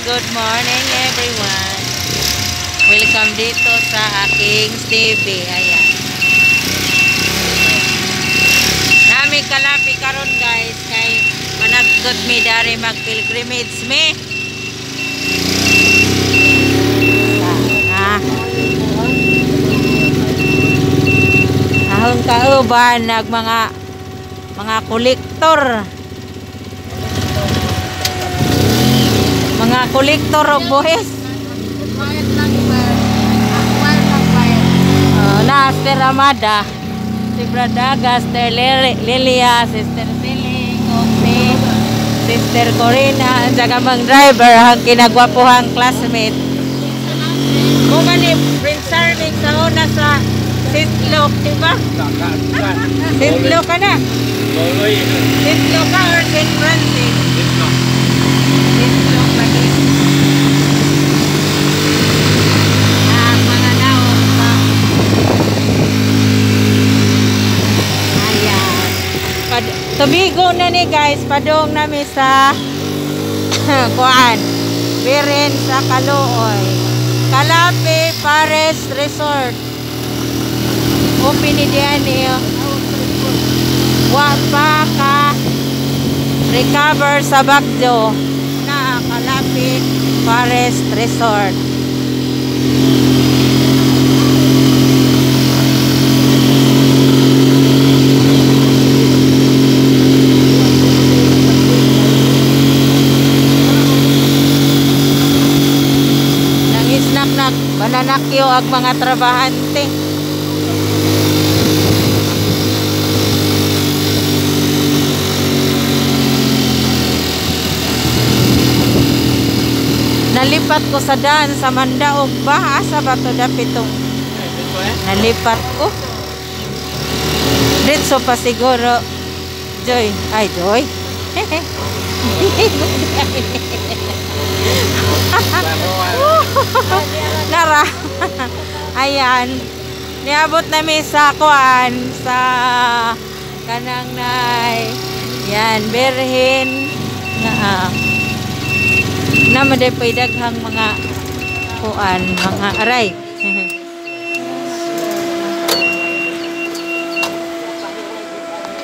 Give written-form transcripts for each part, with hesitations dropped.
Good morning, everyone. Welcome dito sa aking TV. Ayan. Nami kalapi karon, guys, kay managgot mi dari, mag pilgrimage mi. Sana. Ahong kauban nag mga kolektor. Mga kolektor og buhis. Quiet lang ba? Quiet lang, quiet. Oh, na Sister Amada, si Bradaga, Sister Lilia, Sister Siling, o si Sister Corina, ang saka mang driver, ang kinagwapuhang classmate. Kung ni Prince Charming sa una sa Sitlo, di ba? Sitlo ka na? Sitlo ka or St. Francis? Sitlo lagi. Ah, mga naong pa. Ayan. Tubigo na ni, guys, padong nami sa kuan. Birin sa Kaluoy. Kalapi Pares Resort. Open ni diyan eh. Wa pa ka recover sa bagyo na Kalapi Forest Resort. Nangisnak na bananakyo ang mga trabahante. Nalipat ko sa daan sa Mandaog ba? Asa ba to dapit tong nalipat ko? Ditso pa siguro. Joy. Ay, Joy. Nara. Ayan. Niabot nami sa kuan sa kanang nay. Yan, berhin nga naman day pa'y daghang mga kuan, mga aray.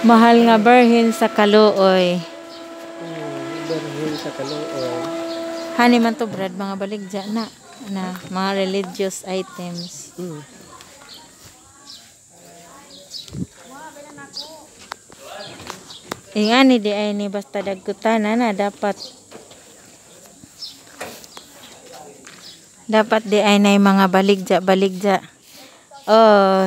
Mahal nga berhin sa Kaluoy. Berhin sa Kaluoy. Hani man to, Brad, mga baligya na na mga religious items. Ingani di ay ni basta dagkutan na dapat dapat di ay na mga baligya baligya. Oh,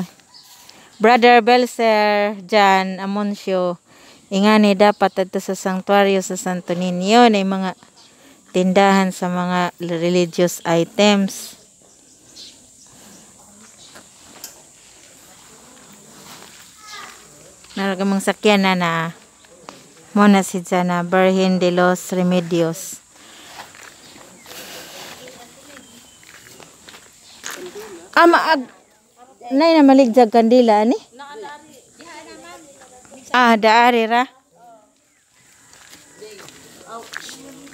Brother Belser Jan Amoncio, ingani dapat adto sa sanctuaryo sa Santo Niño na mga tindahan sa mga religious items. Naragamang sakyan na na mo na si Jana Berhin de los Remedios. Ama ag nay na maligjag kandila ani? Ah, daari ra.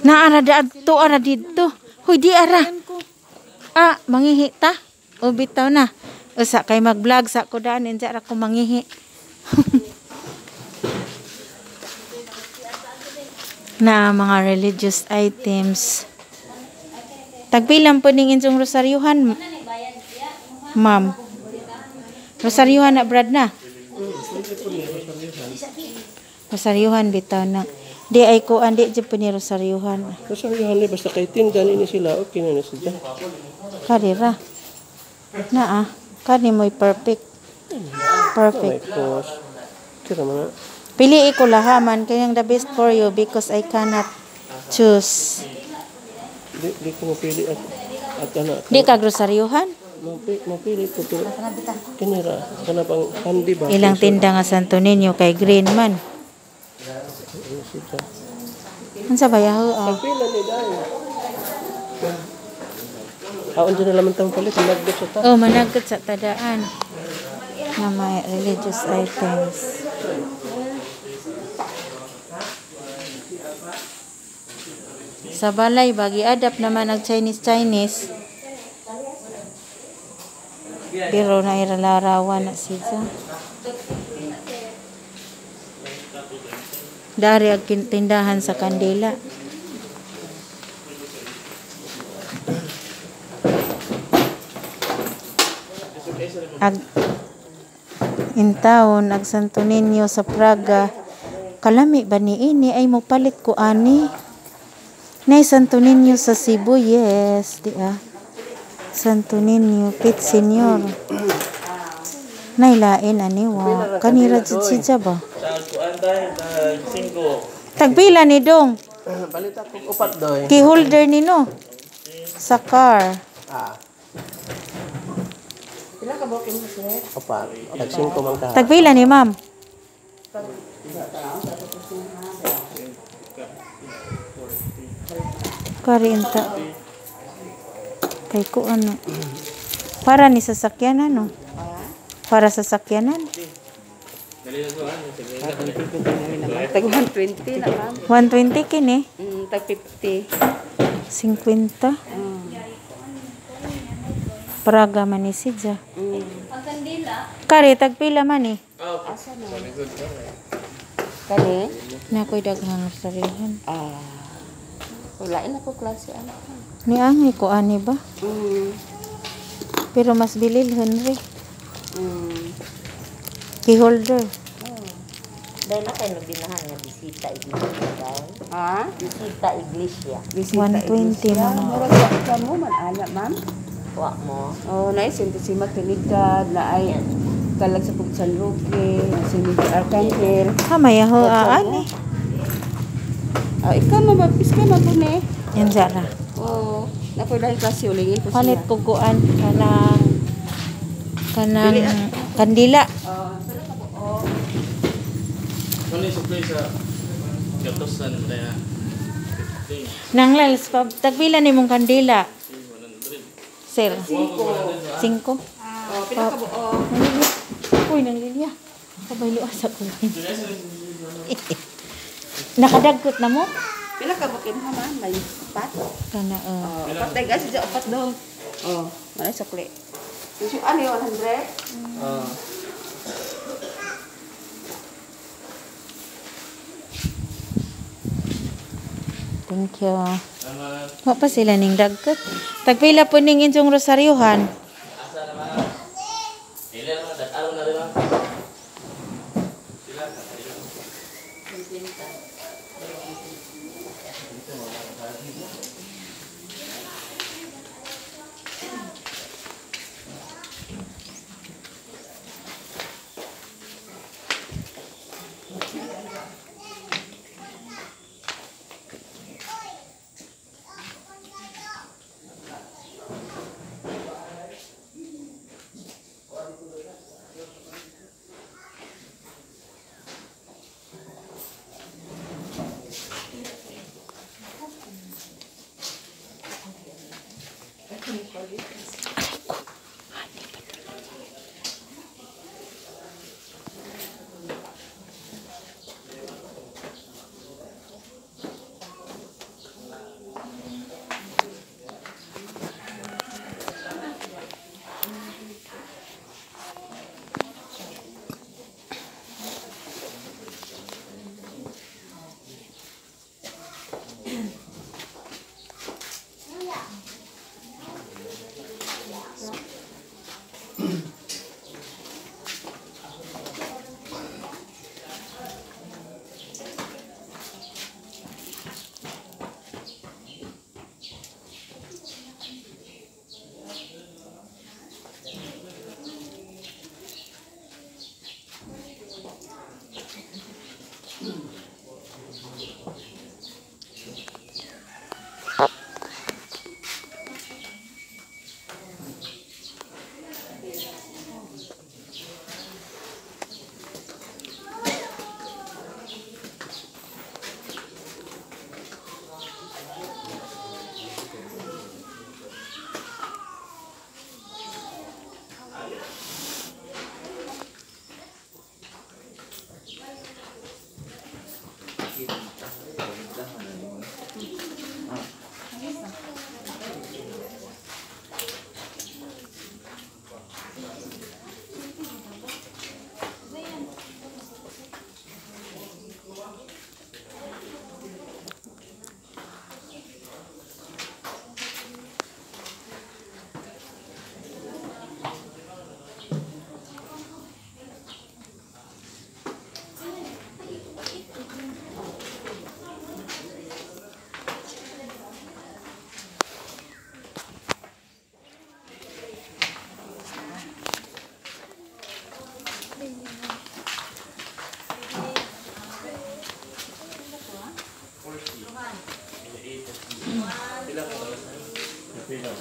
Naara daadto ara didto. Huy, di ara. Ah, mangihi ta. O bitaw na. Usa kay mag-vlog sa ko daan inja ra ko mangihi. Na mga religious items. Tagpilan po ning inyong rosaryuhan, ma'am. Rosaryuhan na, Brad, na. Rosaryuhan bitaw na. Di ay kuan, di jud po ni rosaryuhan. Rosaryuhan ni basta kay tinda ni sila, okay na ni sila. Karira. Na ah, kani mo'y perfect. Perfect. Kira man. Pili ko lahaman kayang the best for you because I cannot choose. Di ko mapili at ano. Di ka grosaryuhan? Mapili ko pero kinira kana pang handy ba? Ilang tinda nga Santo Niño kay green man. Unsa ba yaho? Oh. Pila ni dai. Aon dyan na laman tang palit, managgot sa ta. Oh, managgot sa tadaan. Na may religious items. Sa balay bagi adapt naman ang Chinese Chinese. Pero nairalarawan na siya. Dari ang tindahan sa kandila. Ag intawon ag Santo Niño sa Praga. Kalami ba ni ini ay mopalit ko ani. Nay Santo Niño sa Cebu, yes, di ah. Santo Niño, Pit Senior. Nay lain ani wa. Kanira jud siya ba? Tagpila ni dong? Palit ako upat doy. Key holder ni no. Sa car. Ah. Upat. Tag 5 man ka. Tagpila ni ma'am? Karinta. Kay ko ano. Para ni sasakyanan no. Para sa sakyanan. Tag 120 na ma'am. 120 kini. Tag 50. 50. Praga man ni siya. Kari tagpila man ni. Kani? Na ko'y daghang sarihan. Ah. Wala na ko klase ano. Ni angay ko ani ba? Pero mas bilil Henry. Key holder. Dahil na kayo nabinahan nga bisita iglesia daw. Ha? Bisita iglesia. Bisita 120 iglesia. ma'am. Murag wa ka mo man ana ma'am. Wa mo. Oh, na Santissima Trinidad na ay kalag sa Pug San Roque, si Miguel Arcangel. Ha mayaho ani. Ah, ikaw ma'am, iska man po ni. Yan ra. Oh, na ko dahil klase ulingin ko Palit siya. ko kuan kanang kanang kandila. Oh, sala ka po. Oh. Ano yung supply sa gatosan na 15, Nang lals pa tagpila ni mong kandila. 100. Sir. 5. Oh, pila ka buo. Uy, nanglilya. Kabaylo asa ko. Nakadagkot na mo? Pila ka bukin ha ma'am? May upat. Kana Oh, upat dai kasi siya upat dong. Oh, wala sukli. So, ano yung 100? Ah. Thank you. Wa pa sila ning dagkot. Tagpila po ning inyong rosaryohan. Asa naman? Ilan naman? Dag-araw na rin ma'am. Sila ka? Pila.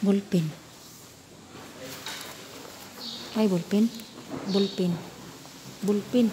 Ballpen. Ay, ballpen. Ballpen. Ballpen.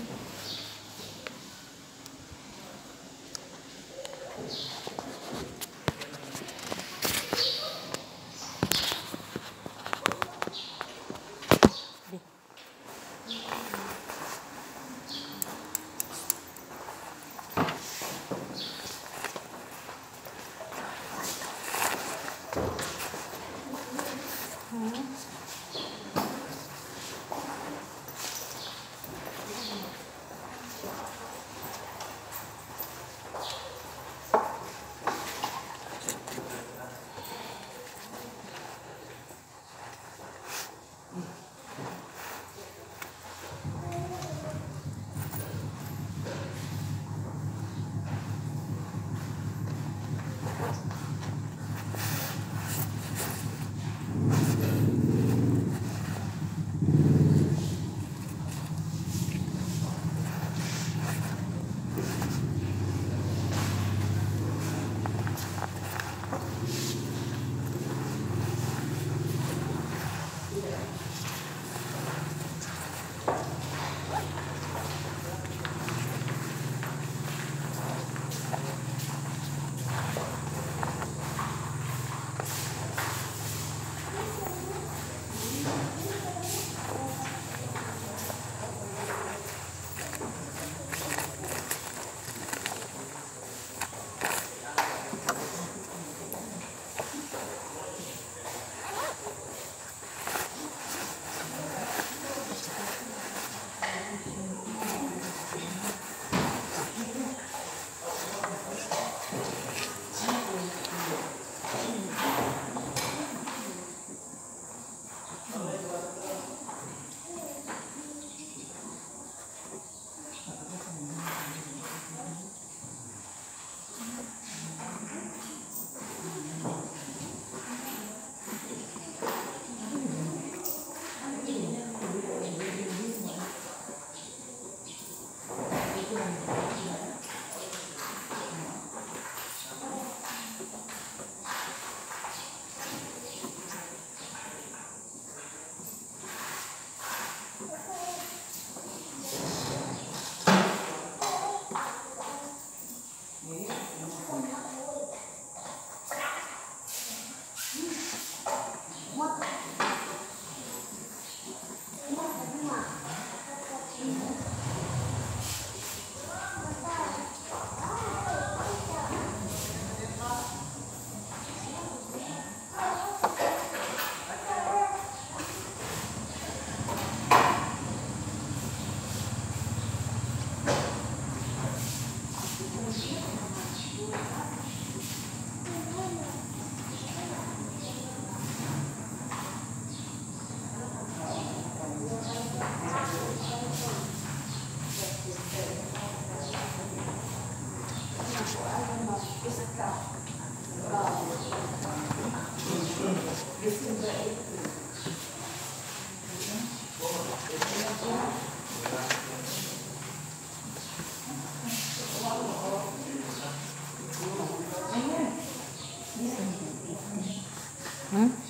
Hmm?